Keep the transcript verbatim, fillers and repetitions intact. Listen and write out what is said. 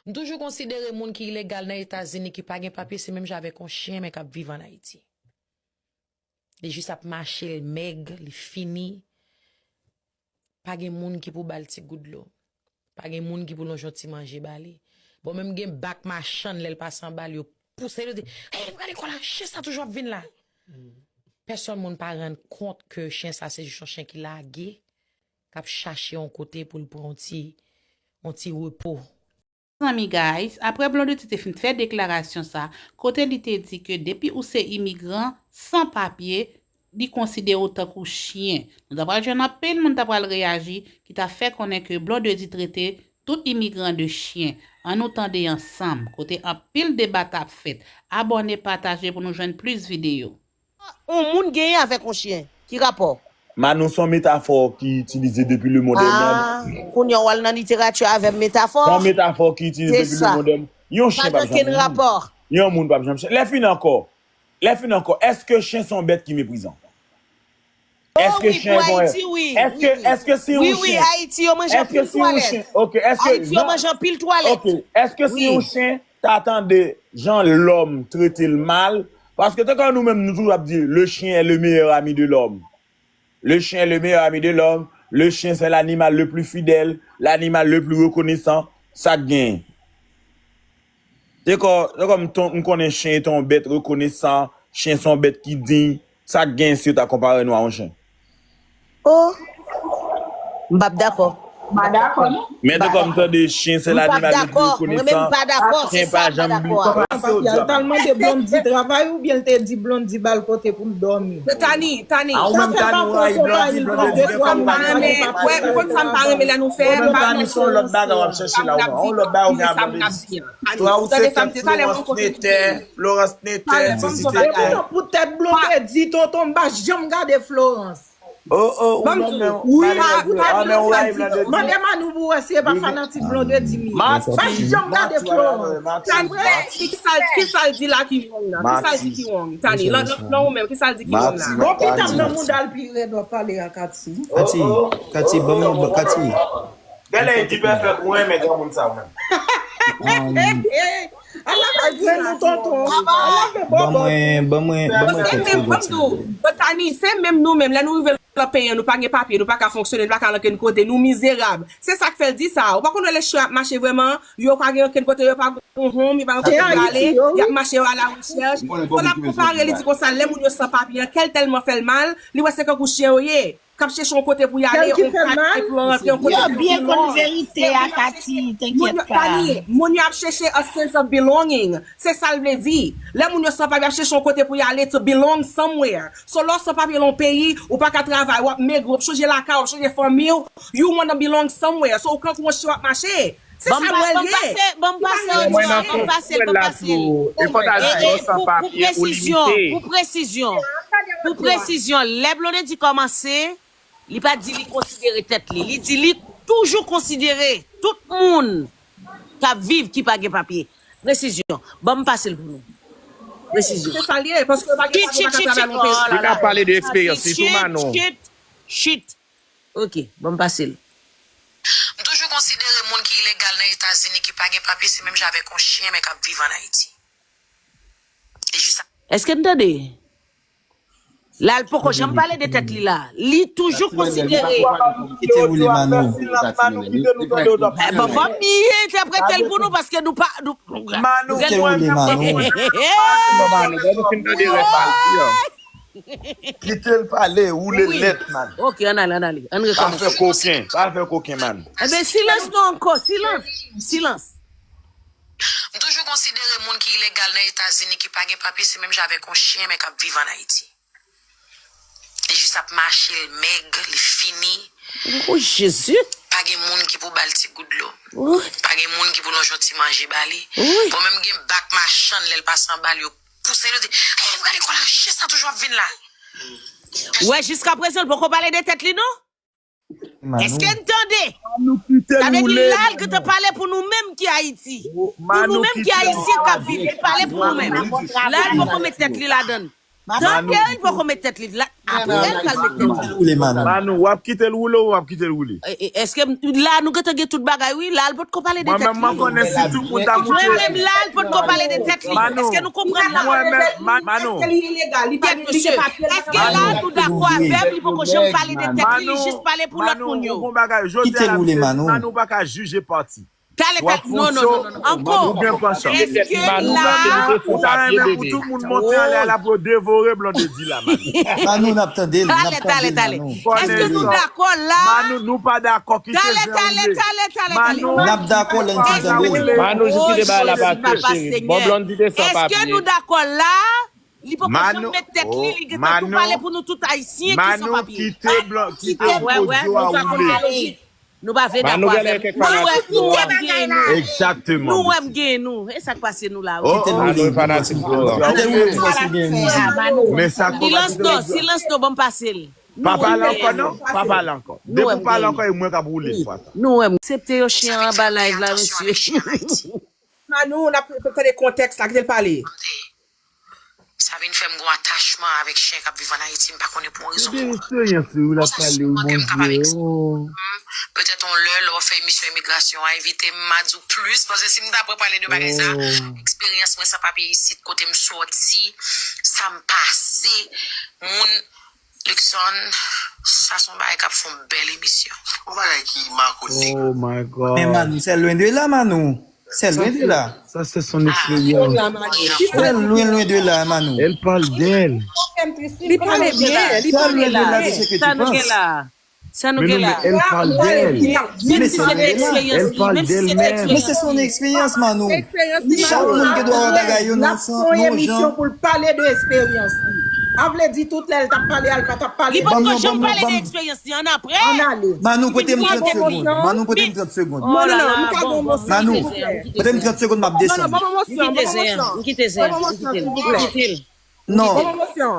M toujou konsidere moun ki ilegal nan Etazini ki pa gen papye se menm jan avèk yon chen men k ap viv ann Ayiti. Li jis ap mache, l mèg, li fini. Pa gen moun ki pou ba l ti gout dlo. Pa gen moun ki pou lonje yon ti manje ba li. Bon, menm gen bak machann lè l pase anba l, yo pouse l, yo di, "Ey, gade kò la, chen sa toujou ap vin la." Pèsonn moun pa rann kont ke chen sa se jis yon chen ki lage, k ap chache yon kote pou l pran yon ti, yon ti repo. Mezanmi guys, apre Blondedy te fin fè deklarasyon sa, kote li te di ke depi ou se imigran san papye, li konsidere w tankou chen. Nou ta pral jwenn anpil moun ta pral reyaji ki ta fè konnen ke Blondedy trete tout imigran de chen. Ann nou tande ansanm, kote anpil deba t ap fèt. Abòne, pataje pou nou jwenn plis videyo. Yon moun genyen avèk yon chen. Ki rapò? Manou, se yon metafò ki itilize depi le monde est monde. Ah, kounye a w al nan literati avè m metafò. Se yon metafò ki itilize depi le monde est monde. Yon chen p ap janm chen. Pa gen okenn rapò. Yon moun p ap janm chen. Lè fini ankò. Lè fini ankò. Èske chen se yon bèt ki meprizan? Oh wi, pou Ayiti, wi. Èske, èske si yon chen. Wi, wi, Ayiti, yo manje anpil twalèt. Ok, èske. Ayiti, yo manje anpil twalèt. Ok, èske si yon chen ta tande jan lòm trete l mal, paske tankou nou menm nou toujou ap di, le chien est le meilleur ami de l'homme. Le chien est le meilleur ami de l'homme. Le chien c'est l'animal le plus fidèle, l'animal le plus reconnaissant. Sa k genyen? Te kò, te kò m konnen chen se yon bèt rekonesan, chen se yon bèt ki diy, sa k genyen si yo ta konpare nou a yon chen? Oh, m p ap dakò. M pa dakò non. Men te kò m tande chen se l'animal le plus reconnaissant. Mwen menm m pa dakò, se sa m pa dakò a. Al mande Blondy travay oubyen l te di Blondy ba l kote pou l dòmi. Tani, Tani. A ou menm Tani ou rayi Blondy, Blondy di gen fanm pa gen papye. Wè, ou konn sa m pa renmen lè nou fè, m pa nan se yon lòt bagay w ap chèche la ou wè. Yon lòt bagay ou gen a Blondy di. Twa ou se tèt Florence Netè, Florence Netè, se si te tè. Poutèt Blondedy, tonton, m pa janm gade Florence. Oh, oh, ou menm menm, ou pa gen vre. Ah, men ou rayi Blondedy. Mande Manou pou wè si e pa fanatik Blondedy m ye. M pa janm gade Florence. Tani, kisa, kisa l di la ki wrong la? Kisa l di ki wrong? Tani, lan, lan, lan ou menm, kisa l di ki wrong la? Bon, pita m nan mouda l pi rèd w ap pale a Katy. Katy, Katy, ban mwen, Katy. Genlè e Dipèfèk ou renmen granmoun sa ou menm. Ala fè di nou tonton. Ala fè bòbòt. Ban mwen, ban mwen, ban mwen kèk segonn silvouplè. Tani, se menm nou menm, lè nou rive nan peyi an, nou pa gen papye, nou pa ka fonksyone, nou pa ka al ankenn kote, nou mizerab. Se sa k fè l di sa. Ou pa konn wè lè chen ap mache vrèman, yo pa gen ankenn kote, yo pa gon home, yo pa gen kote pou y ale, y ap mache yo a la rechèch. Fò n ap konpare, li di konsa, lè moun yo san papye an, kè l tèlman fè l mal, li wè se kankou chen yo ye. K ap chèche yon kote pou y ale, yon kat, epi yo rantre yon kote ki pi lwen. Yo byen konn verite a, Katy, tenkyèt pa. Tani, moun yo ap chèche a sense of belonging. Se sa l vle di. Lè moun yo san papye, y ap chèche yon kote pou y ale to belong somewhere. So, lè w san papye nan yon peyi, ou pa ka travay, w ap megre, w ap chanje lakay, w ap chanje fanmi w, you wanna belong somewhere. So, ou kankou yon chen w ap mache. Se sa m wè l ye. Ban m pase, ban m pase, ban m pase, ban m pase. E, e, pou, pou presizyon, pou presizyon, pou presizyon, lè Blondedy kòmanse, li pa di li konsidere tèt li. Li di li toujou konsidere tout moun k ap viv ki pa gen papye. Presizyon. Ban m pase l pou nou. Presizyon. Se sa l ye, paske yo pa gen papye, yo pa ka travay nan yon peyi. Li ka pale de eksperyans li tou, Manon. Chit, chit, chit. Ok, ban m pase l. M toujou konsidere moun ki ilegal nan Etazini ki pa gen papye se menm jan avèk yon chen men k ap viv ann Ayiti. Li jis ap. Èske n tande? La, l poko janm pale de tèt li la. Li toujou konsidere. Kite woule, Manou. Bon, fò m entèprete l pou nou paske nou pa. Manou. Kite woule, Manou. Kite l pale, woule nèt, man. Ok, ann ale, ann ale. Ann rekòmanse. Pa fè koken, pa fè koken, man. Enben, silans non ankò, silans. Silans. M toujou konsidere moun ki ilegal nan Etazini ki pa gen papye se menm jan avèk yon chen men k ap viv ann Ayiti. Li jis ap mache, l mèg, li fini. Oh, Jezi! Pa gen moun ki pou ba l ti gout dlo. Pa gen moun ki pou lonje yon ti manje ba li. Bon, menm gen bak machann, lè l pase anba l, yo pouse l, yo di, "Ey, gade kò la, chen sa toujou ap vin la." Ou wè, jiskaprezan, l poko pale de tèt li, non? Èske n tande? Sa vle di, la, l gentan pale pou nou menm ki Ayiti. Pou nou menm ki Ayisyen k ap viv, li pale pou nou menm. La, l poko met tèt li ladan l. Tande, li poko met tèt li la. Apre l pral mete l. Kite l woule, Manou. Manou, w ap kite l woule ou w ap kite l woule? E, e, Èske m- la nou gentan gen tout bagay wi, la l potko pale de Mwen tèt menm mwen li. Konnen si tout moun ta moute. Mwen menm la l potko pale de tèt li. Manou, Èske nou konprann la? Mwen menm, Ma- Manou. Èske li ilegal? Li pa Kèt li gen mesye. papye l. Èske la nou dakò avè m li poko janm pale de tèt li, li Manou, jis pale pou lòt Manou, moun ou yo? gon bagay, jodi Kite a l la woule, premye Manou. Manou pa ka jije pati. Tale W ap tale. Non, non, fonso, non, non, non. Ankò. Ou gen panchans. Èske Nou la menm, ou ta renmen pou tout moun monte anlè a la pou yo devore Blondedy la, Manou. Manou, n ap tande l, n ap Tale, tale, tande l, tale. Manou. Èske nou dakò la? Manou, nou pa dakò, kite Tale, jen tale, woule. tale, tale, tale. Manou, N ap dakò lè n fin tande l. Manou, jis kite bagay la Papa pase, cheri. Bon, Senyè. Blondedy te san Èske nou papye. Dakò la? Li poko janm Manou, met tèt li, oh, li gentan tou Manou, pale pou nou tout ayisyen ki san Manou, papye. kite blan, kite Ah, wè, wè, odyo a nou pa konn woule. pale. Nou pa vle Manou dakò genlè avè m. kèk Nou wè, fanatik nou wè Florent. M gen nou. Exactement. Nou wè M gen nou. E sa k pase nou la. Oh, Kite l oh. woule, Manou fanatik Florent. kite l woule pou wè si l gen mizik. Men sa Silans non, silans non, ban m pase l. Pa pale ankò non, pa pale ankò. Depi w pale ankò, e mwen k ap woule fwa sa. Nou wè M aksepte yo chen anba live la, mesye. Manou, n ap tande kontèks la, kite l pale. Sa vin fè m gon atachman avèk chen k ap viv ann Ayiti, m pa konnen pou yon rezon. Ebyen, eksperyans li, w ap pale, Bondye. Oh. Petèt yon lè, lè w ap fè emisyon imigrasyon an, envite m, m a di w plis, paske si m ta pran pale de bagay sa, eksperyans mwen san papye isit, kote m sòti, sa m pase, moun, Luckson, sa se yon bagay k ap fè yon bèl emisyon. Yon bagay ki makone. Oh my God. Men Manou, c'est loin de là, Manou. C'est loin de là. Ça, c'est son expérience. C'est loin, loin de là, Manou. Elle parle d'elle. Li pale byen, li C'est loin pale de là de byen. ce que tu Sa nou gen penses. La? Sa nou Mais gen non, mais la? Elle parle d'elle. Menm si se te eksperyans Elle li, parle menm si se te d'elle-même. Men se eksperyans son li. Eksperyans, Manou. Eksperyans li Chak moun gen dwa wè bagay yo nan N ap fè yon emisyon pou l pale de eksperyans li. A vle di tout lè l t ap pale a, l pa t ap pale. Li Ban m potko yon, janm ban m, pale ban de m. Eksperyans li ann apre. Ann ale. Manou, prete m Li trant gen segonn. emosyon. Manou, prete m trant segonn. Oh la la, M ka bon, gon bon, mòso. Manou, Silvouplè. Prete m trant segonn, m ap Non, non, desann. ban m mòso. M kite zen, m kite zen, m kite l. Non. Ban m mòso.